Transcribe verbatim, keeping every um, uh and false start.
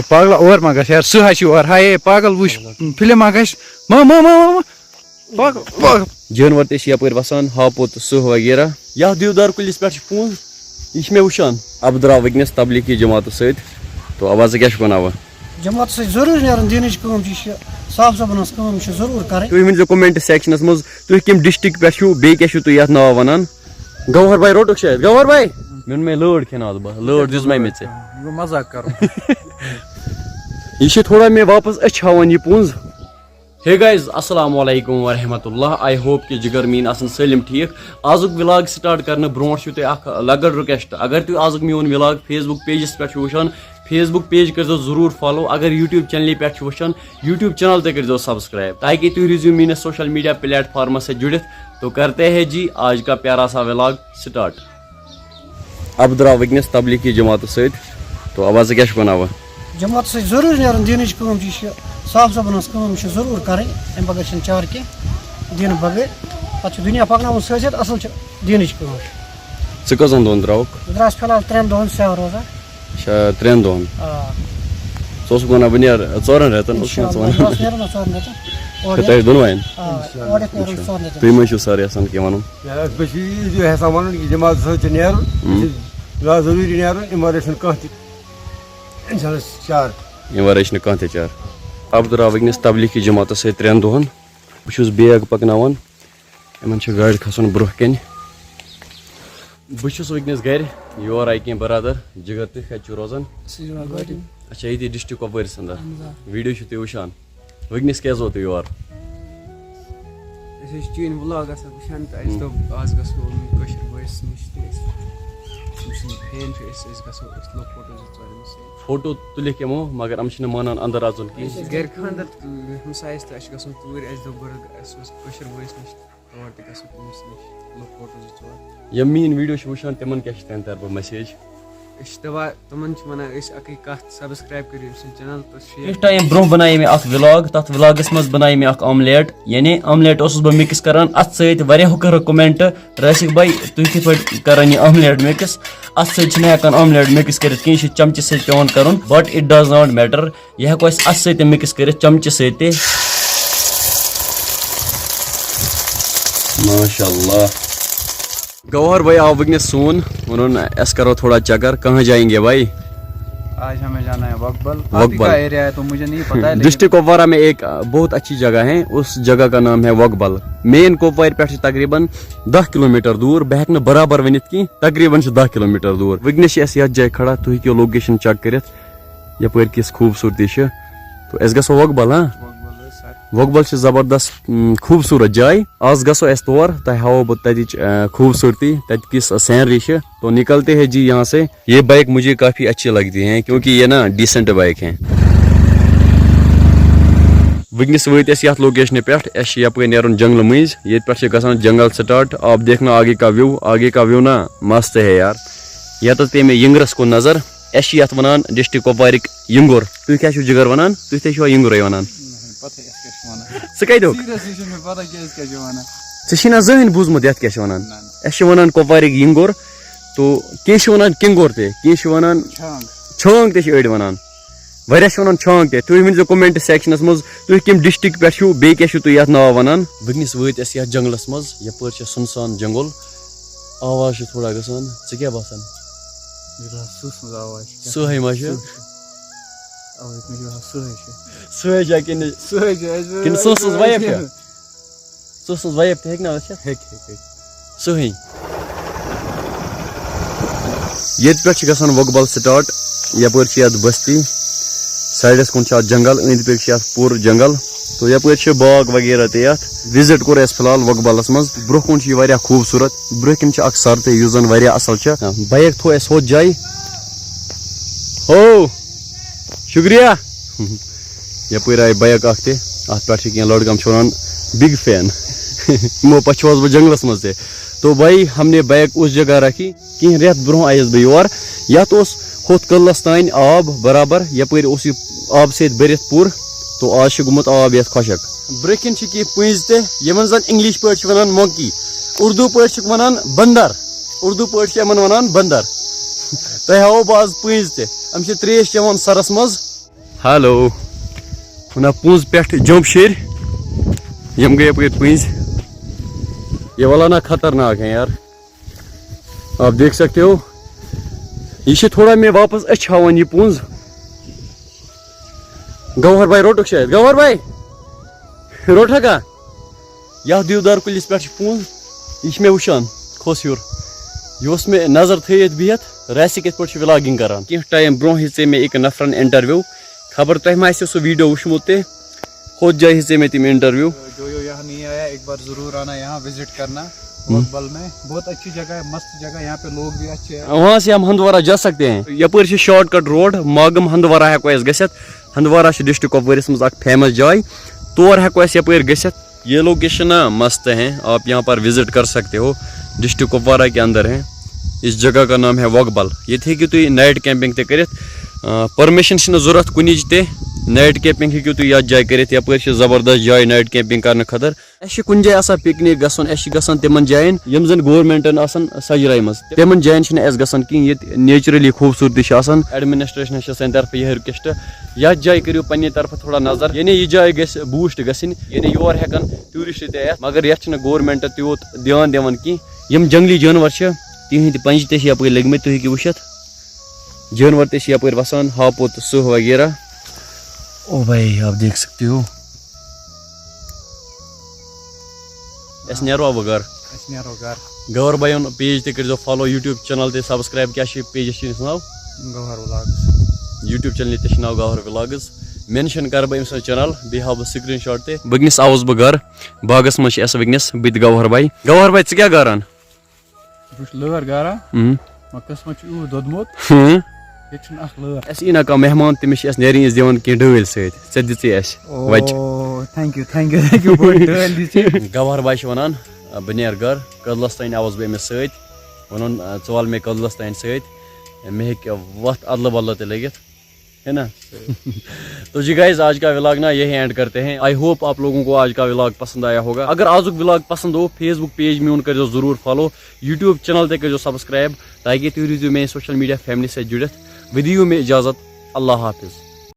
پاگلا، اور ما گژھ یار، سٕہہ ہا چھِ یور، ہاے ہے پاگل، وٕچھ فِلم ما گژھِ، ما ما ما ما ما۔ پاگل، پاگل۔ جانور تہِ چھِ یَپٲرۍ وَسان، ہاپُت، سٕہہ وغیرہ۔ یَتھ دیودار کُلِس پٮ۪ٹھ چھِ پونٛز، یہِ چھِ مےٚ وٕچھان۔ اَبہٕ درٛاو وٕنکیٚنَس تبلیغی جماعتہٕ سۭتۍ، تو اَبہٕ ژٕ کیٛاہ چھُکھ وَنان وۄنۍ؟ جماعتَس سۭتۍ ضروٗری نیرُن، دیٖنٕچ کٲم چھِ، یہِ چھِ صاحب صٲبُن ہٕنٛز کٲم، یہِ چھِ ضروٗر کَرٕنۍ۔ تُہۍ ؤنۍزیو comment sectionَس منٛز، تُہۍ کَمہِ district پٮ۪ٹھ چھِو، بیٚیہِ کیٛاہ چھِو تُہۍ یَتھ ناو وَنان؟ گوہر بھائی روٚٹُکھ شاید، گوہر بھائی؟ مےٚ ووٚن مےٚ لٲر کھٮ۪ناو بہٕ، لٲر دِژمَے مےٚ ژےٚ۔ یہِ گوٚو مزاق کرُن۔ یہِ چھِ تھوڑا مےٚ واپس أچھ ہاوان یہِ پونٛز۔ Hey guys، السلام علیکم ورحمۃ اللہ۔ I hope کہ جگر میٖن آسن سٲلِم ٹھیٖک۔ آزُک vlog start کرنہٕ برونٛٹھ چھُ تۄہہِ اکھ لۄکٕٹ request۔ اگر تُہۍ آزُک میون vlog Facebook pageس پٮ۪ٹھ چھِو وٕچھان، Facebook page کٔرۍزیو ضروٗر follow۔ اگر YouTube channelہِ پٮ۪ٹھ چھِو وٕچھان، YouTube channel تہِ کٔرۍزیو subscribe، تاکہِ تُہۍ روٗزِو میٲنِس social media platformس سۭتۍ جُڑِتھ۔ تو کرتے ہیں جی آج کا پیارا سا vlog start۔ اَبہٕ درٛاو وٕنکیٚنَس تبلیغی جماعتَس سۭتۍ۔ تو اَبہٕ ژٕ کیٛاہ چھُکھ وَنان وۄنۍ؟ جماعتَس سۭتۍ ضروٗر نیرُن، دیٖنٕچ کٲم چھِ، یہِ چھِ صاحب صٲبَن ہٕنٛز کٲم، یہِ چھِ ضروٗر کَرٕنۍ، اَمہِ بغٲر چھِنہٕ چارٕ کینٛہہ، دیٖنہٕ بغٲر۔ پَتہٕ چھُ دُنیا پَکناوُن سۭتۍ سۭتۍ، اَصٕل چھِ دیٖنٕچ کٲم۔ ژٕ کٔژَن دۄہَن درٛاوُکھ؟ بہٕ درٛاس فِلحال ترٛٮ۪ن دۄہَن سیاہ روزان۔ اچھا، ترٛٮ۪ن دۄہَن۔ آ۔ ژٕ اوسُکھ وَنان بہٕ نیرٕ ژورَن رٮ۪تَن، اوسُکھ نا ژٕ اِنشاءاللہ، وَنان؟ بہٕ اوسُس نیران نا ژورَن رٮ۪تَن۔ اورٕ اچھا، تۄہہِ دۄنوَیَن؟ آ، اورٕ یَتھ نیرُن اچھا۔ ژورَن رٮ۪تَن۔ تُہۍ ما چھِو سَر یَژھان کینٛہہ وَنُن؟ یہِ حظ، بہٕ چھُس یہِ یہِ یَژھان وَنُن کہِ جماعت سۭتۍ چھِ نیرُن، ہُم۔ یہِ چھِ لا ضروٗری نیرُن، اَمہِ وَرٲے چھُنہٕ کانٛہہ تہِ اِنسانَس چارٕ۔ اَمہِ وَرٲے چھِنہٕ کانٛہہ تہِ چارٕ۔ اَبہٕ درٛاو وٕنکیٚنَس تبلیغی جماعتَس سۭتۍ ترٛٮ۪ن دۄہَن۔ بہٕ چھُس bag پَکناوان۔ یِمَن چھِ گاڑِ کھَسُن برٛونٛہہ کَنہِ۔ بہٕ چھُس وٕنکیٚنَس گَرِ۔ یور آیہِ کینٛہہ برادر۔ جِگر، تُہۍ کَتہِ چھِو روزان؟ أسۍ چھِ روزان گوہاٹی۔ اچھا، ییٚتی district کۄپوٲرِس اَندر۔ اَہَن حظ، آ۔ Video چھِو تُہۍ وٕچھان۔ وٕنکیٚنَس کیٛازِ ووتُو یور؟ أسۍ ٲسۍ چٲنۍ vlog آسان وٕچھان تہٕ اَسہِ ہُم۔ دوٚپ، آز گژھو کٲشِر بٲیِس نِش تہٕ أسۍ، أمۍ سٕنٛدۍ fan چھِ أسۍ، أسۍ گژھو، أسۍ تُلو photo زٕ ژور أمِس سۭتۍ۔ Photo تُلِکھ یِمو، مگر یِم چھِنہٕ مانان اَندَر اَژُن کِہیٖنۍ۔ اَسہِ ٲسۍ گَرِ خانٛدَر تہٕ ہمسایَس تہٕ اَسہِ چھِ گژھُن توٗرۍ، اَسہِ دوٚپ، بہٕ گژھٕ کٲشِر بٲیِس نِش، تور تہِ گژھو تٔمِس نِش، تُلو photo زٕ ژور۔ یِم میٛٲنۍ video چھِ وٕچھان، تِمَن کیٛاہ چھِ تُہٕنٛدِ طرفہٕ message؟ أسۍ چھِ دَپان، تِمَن چھِ وَنان أسۍ اَکٕے کَتھ، subscribe کٔرِو أمۍ سٕنٛدۍ channel تہٕ share۔ کینٛہہ time برونٛہہ بَنایے مےٚ اَکھ vlog، تَتھ vlogَس منٛز بَنایے مےٚ اَکھ omelette، یعنی omelette اوسُس بہٕ mix کَران اَتھ سۭتۍ۔ واریاہو کٔر comment، راسِق بھائی، تُہۍ کِتھ پٲٹھۍ کَران یہِ omelette mix؟ اَتھ سۭتۍ چھِنہٕ ہٮ۪کان omelette mix کٔرِتھ کینٛہہ، یہِ چھِ چَمچہِ سۭتۍ پٮ۪وان کَرُن، but it does not matter، یہِ ہٮ۪کو أسۍ اَتھ سۭتۍ تہِ mix کٔرِتھ، چَمچہِ سۭتۍ تہِ۔ ماشاء اللہ۔ گوہر بھائی آو وٕنکیٚنَس سون، ووٚنُن، "أسۍ کَرو تھوڑا چکر، کہاں جائیں گے بھائی؟" آج ہمیں جانا ہے وگبل۔ آپ ہی وگبل۔ کا ایریا ہے تو مجھے نہیں پتا ہے، لیکن ڈسٹرکٹ کپوارہ میں ایک، آ، بہت اچھی جگہ ہے، اس جگہ کا نام ہے وگبل۔ مین کپوارِ پٮ۪ٹھ چھِ تقریباً دَہ کلوٗمیٖٹر دوٗر، بہٕ ہٮ۪کہٕ نہٕ برابر ؤنِتھ کینٛہہ، تقریباً چھِ دَہ کلوٗمیٖٹر دوٗر۔ وٕنکیٚنَس چھِ أسۍ یَتھ جایہِ کھڑا، تُہۍ ہیٚکِو location check کٔرِتھ۔ یَپٲرۍ کِژھ خوٗبصوٗرتی چھِ۔ تو أسۍ گژھو وۄگبل، ہاں؟ وۄگبل حظ، سر۔ وۄگبل چھِ زبردست، اۭں، خوٗبصوٗرت جاے۔ آز گژھو أسۍ تور، تۄہہِ ہاوو بہٕ تَتِچ، اۭں، خوٗبصوٗرتی، تَتہِ کِژھ scenery چھِ۔ تو نکلتے ہیں جی یہاں سے۔ یہ بائک مجھے کافی اچھی لگتی ہیں، کیونکہ یہ نا decent بائک ہیں۔ وٕنکیٚنَس وٲتۍ أسۍ یَتھ locationہِ پٮ۪ٹھ، اَسہِ چھِ یَپٲرۍ نیرُن جنٛگلہٕ مٔنٛزۍ، ییٚتہِ پٮ۪ٹھ چھِ گژھان جنٛگل start۔ آپ دیکھنا آگے کا view، آگے کا view نا مست ہے یار۔ یَتَتھ پیٚیہِ مےٚ یِنٛگرَس کُن نظر۔ اَسہِ چھِ یَتھ وَنان ڈسٹرکٹ کۄپوارِک یِنٛگُر۔ تُہۍ کیٛاہ چھِو جِگر وَنان؟ تُہۍ تہِ چھِوا یِنٛگُرَے وَنان؟ نہ، پتہ اَسہِ کیٛاہ چھِ وَنان۔ ژٕ کَتہِ اوٚک؟ Seriously چھُنہٕ مےٚ پتہ کہِ أسۍ کیٛاہ چھِ وَنان۔ ژےٚ چھی نہ زٕہٕنۍ بوٗزمُت یَتھ کیٛاہ چھِ وَنان؟ نہ، نہ۔ اَسہِ چھِ وَنان کۄپوارِک یِنٛگُر، تو کینٛہہ چھِ وَنان کِنٛگُر تہِ، کینٛہہ چھِ وَنان چھانٛگ۔ چھانٛگ تہِ چھِ أڑۍ وَنان۔ واریاہ چھِ وَنان چھانٛگ تہِ۔ تُہۍ ؤنۍزیو comment sectionَس منٛز، تُہۍ کَمہِ ڈسٹرکٹ پٮ۪ٹھ چھِو، بیٚیہِ کیٛاہ چھِو تُہۍ یَتھ ناو وَنان؟ وٕنۍکٮ۪نَس وٲتۍ أسۍ یَتھ جنٛگلَس منٛز، یَپٲرۍ چھِ سُنسان جنٛگل، آواز چھِ تھوڑا گژھان۔ ژےٚ کیٛاہ باسان؟ مےٚ چھِ باسان سٕہہ سٕنٛز آواز چھِ۔ سٕہٕے ما چھِ؟ سٕہہ۔ اَوَے، مےٚ چھِ باسان سٕہٕے چھِ۔ سٕہٕے چھا کِنہٕ سٕہٕے چھِ اَسہِ۔ کِنہٕ سٕہہ سٕنٛز wife چھےٚ؟ سٕہہ سٕنٛز wife تہِ ہیٚکہِ نا ٲسِتھ؟ ہیٚکہِ، ہیٚکہِ، ہیٚکہِ۔ سٕہٕے۔ ییٚتہِ پٮ۪ٹھ چھِ گژھان وۄگبل start۔ یَپٲرۍ چھِ یَتھ بستی، sideَس کُن چھِ اَتھ جنٛگل، أنٛدۍ پٔکۍ چھِ اَتھ پوٗرٕ جنٛگل۔ تو یَپٲرۍ چھِ باغ وغیرہ تہِ یَتھ۔ Visit کوٚر اَسہِ فی الحال وۄگبلَس منٛز۔ برٛونٛہہ کُن چھُ یہِ واریاہ خوٗبصوٗرت۔ برٛونٛہہ کِنۍ چھِ اَکھ سَر تہِ، یُس زَن واریاہ اَصٕل چھِ۔ Bike تھوٚو اَسہِ ہوٚتھ جایہِ۔ ہو، شُکریہ۔ یَپٲرۍ آیہِ bike اَکھ تہِ، اَتھ پٮ۪ٹھ چھِ کینٛہہ لٔڑکہٕ، یِم چھِ وَنان big fan۔ یِمو پَتہٕ چھُس بہٕ جنٛگلَس منٛز تہِ۔ تو بھائی، ہم نے bike اس جگہ رکھی۔ کینٛہہ رٮ۪تھ برٛونٛہہ آیَس بہٕ یور۔ یَتھ اوس ہُتھ کٔدلَس تام آب برابر، یَپٲرۍ اوس یہِ آبہٕ سۭتۍ بٔرِتھ پوٗرٕ، تو آز چھُ گوٚمُت آب یَتھ خۄشک۔ برٛونٛہہ کِنۍ چھِ کینٛہہ پٔنٛزۍ تہِ، یِمَن زَن English پٲٹھۍ چھِ وَنان monkey، اُردو پٲٹھۍ چھِکھ وَنان بندر، اُردو پٲٹھۍ چھِ یِمَن وَنان بندر۔ تۄہہِ ہاوو بہٕ آز پٔنٛزۍ تہِ۔ یِم چھِ ترٛیش چٮ۪وان سَرَس منٛز۔ ہیلو۔ ہنا پونز پٮ۪ٹھ جمپ شیر۔ یم گٔے اپٲرۍ پٔنٛزۍ۔ یہ والا نا خطرناک ہے یار۔ آپ دیکھ سکتے ہو، یہ چھِ تھوڑا مےٚ واپس أچھ ہاوان یہ پونز۔ گوہر بھائی روٹُکھ شاید۔ گوہر بھائی، روٹھا کا؟ یتھ دیودار کُلِس پٮ۪ٹھ چھُ پونٛز، یہِ چھُ مےٚ وٕچھان کھوٚس ہیوٚر۔ یہِ اوس مےٚ نظر تھٲیِتھ بِہِتھ، راسہِ کِتھ پٲٹھۍ چھُ vlogging کران۔ کینٛہہ ٹایم برونٛہہ ہیٚژے مےٚ أکۍ نفرن interview، خبر تۄہہِ ما آسیو سُہ video وٕچھمُت تہِ۔ ہوٚتھ جایہِ ہیٚژے مےٚ تٔمۍ interview۔ جو جو یہاں نہیں آیا، ایک بار ضرور آنا یہاں وزٹ کرنا۔ ہم۔ وقبل میں بہت اچھی جگہ ہے، مست جگہ، یہاں پہ لوگ بھی اچھے ہیں۔ وہاں سے ہم ہندوارہ جا سکتے ہیں۔ یپٲرۍ چھِ shortcut road، ماگم ہندوارہ ہٮ۪کو أسۍ گٔژھِتھ۔ ہندوارہ چھِ ڈسٹرکٹ کۄپوٲرِس منٛز اکھ famous جاے، تور ہٮ۪کو أسۍ یپٲرۍ گٔژھِتھ۔ یہ لوکیشن نا مست ہے، آپ یہاں پر وزٹ کر سکتے ہو، ڈسٹرکٹ کپوارہ کے اندر ہے۔ اس جگہ کا نام ہے وگبل۔ ییٚتہِ ہیٚکِو تُہۍ night camping تہِ کٔرِتھ۔ آ، permission چھِنہٕ ضروٗرت کُنِچ تہِ۔ Night camping ہیٚکِو تُہۍ یتھ جایہِ کٔرِتھ، یپٲرۍ چھِ زبردست جاے night camping کرنہٕ خٲطرٕ۔ اَسہِ چھِ کُنہِ جایہِ آسان پکنک گژھُن، اَسہِ چھِ گژھان تِمن جاین، یِم زن گورمنٹن آسان سجرایمژ۔ تِمن جاین چھِنہٕ اَسہِ گژھان کِہیٖنۍ، ییٚتہِ naturally خوٗبصوٗرتی چھِ آسان۔ Administration چھِ سانہِ طرفہٕ یِہے request، یتھ جایہِ کٔرِو پننہِ طرفہٕ تھوڑا نظر، یعنی یہِ جاے گژھِ boost گژھٕنۍ، یعنی یور ہٮ۪کن tourist تہِ یِتھ، مگر یتھ چھِنہٕ گورمنٹ تیوٗت دیان دِوان کینٛہہ۔ یِم جنگلی جانور چھِ، تِہنٛدۍ پنجہِ تہِ چھِ یپٲرۍ لٔگۍ مٕتۍ، تُہۍ ہیٚکِو وٕچھِتھ۔ جانور تہِ چھِ یپٲرۍ وسان، ہاپُت، سٕہہ وغیرہ۔ او بھائی، آپ دیکھ سکتے ہو۔ أسۍ نیروا وۄنۍ گرٕ؟ أسۍ نیرو گرٕ۔ گوہر بھائی ہُن page تہِ کٔرۍزیو follow، YouTube channel تہِ subscribe۔ کیٛاہ چھُ یہِ pageس چھُ ناو؟ گوہر vlogs۔ YouTube channel تہِ چھُ ناو گوہر vlogs۔ Mention کرٕ بہٕ أمۍ سٕنٛز channel، بیٚیہِ ہاوٕ بہٕ screenshot تہِ۔ وٕنکیٚنس آوُس بہٕ گرٕ، باغس منٛز چھِ اَسہِ وٕنکیٚنس بہٕ تہِ گوہر بھائی۔ گوہر بھائی، ژٕ کیٛاہ کران؟ بہٕ چھُس لٲر گاران۔ اۭں۔ مگر قٕسمت چھُ یوٗت دوٚدمُت۔ ہۭں۔ ییٚتہِ چھُنہٕ اکھ لٲر۔ اَسہِ یی نہ کانٛہہ مہمان، تٔمِس چھِ أسۍ نیرِنۍ أسۍ دِوان کینٛہہ ڈٲلۍ سۭتۍ۔ ژےٚ دِژٕے اَسہِ وَچہِ۔ او، thank you، thank you، thank you، بہٕ ڈٲلۍ دِژٕے۔ گوہر بھائی چھُ وَنان، بہٕ نیرٕ گرٕ، کٔدلس تانۍ آوُس بہٕ أمِس سۭتۍ۔ وَنُن، ژٕ وَل مےٚ کٔدلس تانۍ سۭتۍ، مےٚ ہیٚکہِ وَتھ اَدلہٕ بدلہٕ تہِ لٔگِتھ۔ ہے نا؟ تو جی گائز، آج کا ولاگ نا یہی اینڈ کرتے ہیں۔ آئی ہوپ آپ لوگوں کو آج کا ولاگ پسند آیا ہوگا۔ اگر آزُک ولاگ پسند آو، Facebook page میون کٔرزیو ضروٗر فالو، YouTube channel تہِ کٔرزیو سبسکرائب، تاکہ تُہۍ روٗزِو میٲنۍ social media family سۭتۍ جُڑِتھ۔ وۄنۍ دِیِو مےٚ اجازت، اللہ حافظ۔